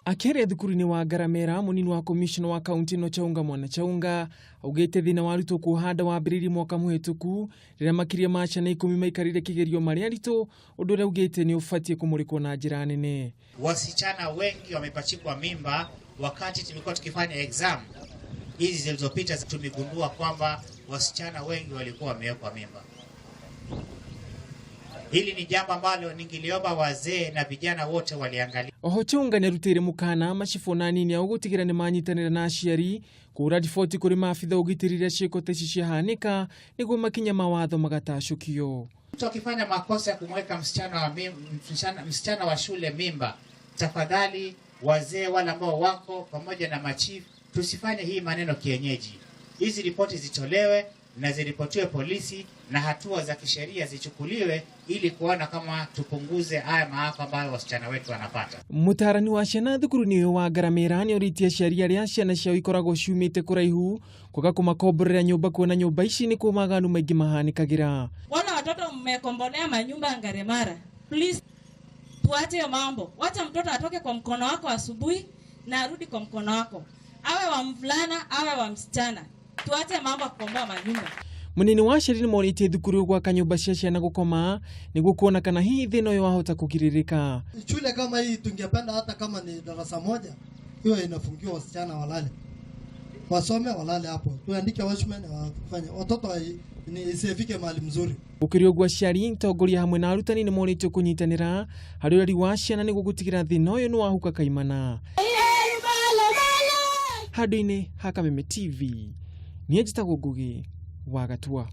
Akĩaria thukuru-inĩ wa Ngaramera, mũnini wa komishona wa kaunti ĩno Chaunga Mwana Chaunga augĩte thĩna wa arutwo kuoha nda wambĩrĩirie mwaka mũhĩtũku rĩrĩa makĩria ma ciana ikũmi maikarĩire kĩgerio marĩ aritũ, ũndũ ũrĩa augĩte nĩ ũbatiĩ kũmũrĩkwo na njĩra nene. Wasichana wengi wamepachikwa mimba wakati tulikuwa tukifanya exam hizi zilizopita, tumegundua kwamba wasichana wengi walikuwa wamewekwa mimba. Hili ni jambo ambalo ningiliomba wazee na vijana wote waliangalia. Oho Chunga nĩarutĩire mũkana macibũ na anini ao gũtigĩra nĩmanyitanĩra na aciari kũhũra riboti kũrĩ maabitha ũgitĩri rĩrĩa ciĩko ta ici ciahanĩka nĩguo makinya ma watho magatacũkio. Mtu akifanya makosa ya kumweka msichana wa, mim, msichana, msichana wa shule mimba, tafadhali wazee wale ambao wako pamoja na machief, tusifanye hii maneno kienyeji. Hizi ripoti zitolewe na ziripotiwe polisi na hatua za kisheria zichukuliwe ili kuona kama tupunguze haya maafa ambayo wasichana wetu wanapata. Mũtaarani wa ciana thukuru-inĩ ũyũ wa Ngaramĩra nĩ orĩtie aciari arĩa ciana ciao ikoragwo ciumĩte kũraihu kwaga kũmakomborera nyũmba kuona nyũmba ici nĩkuo maganu maingĩ mahanĩkagĩra. Wale watoto mmekombolea manyumba Ngaremara, please tuache hiyo mambo. Wacha mtoto atoke kwa mkono wako asubuhi na arudi kwa mkono wako, awe wa mvulana awe wa msichana. Tuache mambo ya kukomboa manyumba. Mũnini wa aciari nĩ morĩtie thukuru ũyũ gwaka nyũmba cia ciana gũkoma nĩguo kuona kana hihi thĩna ũyũ wahota kũgirĩrĩka. Shule kama hii tungependa hata kama ni darasa moja iwe inafungiwa wasichana walale, wasome walale hapo, tuandike watchman wafanye watoto ni isifike mahali mzuri. Gũkĩrĩ ũguo aciari, itongoria hamwe na arutani nĩ morĩtio kũnyitanĩra harĩ ũreri wa ciana nĩguo gũtigĩra thĩna ũyũ nĩ wahuka kaimana. Handũ-inĩ ha Kameme TV, niĩ njĩtagwo Ngũgĩ wa Gatua.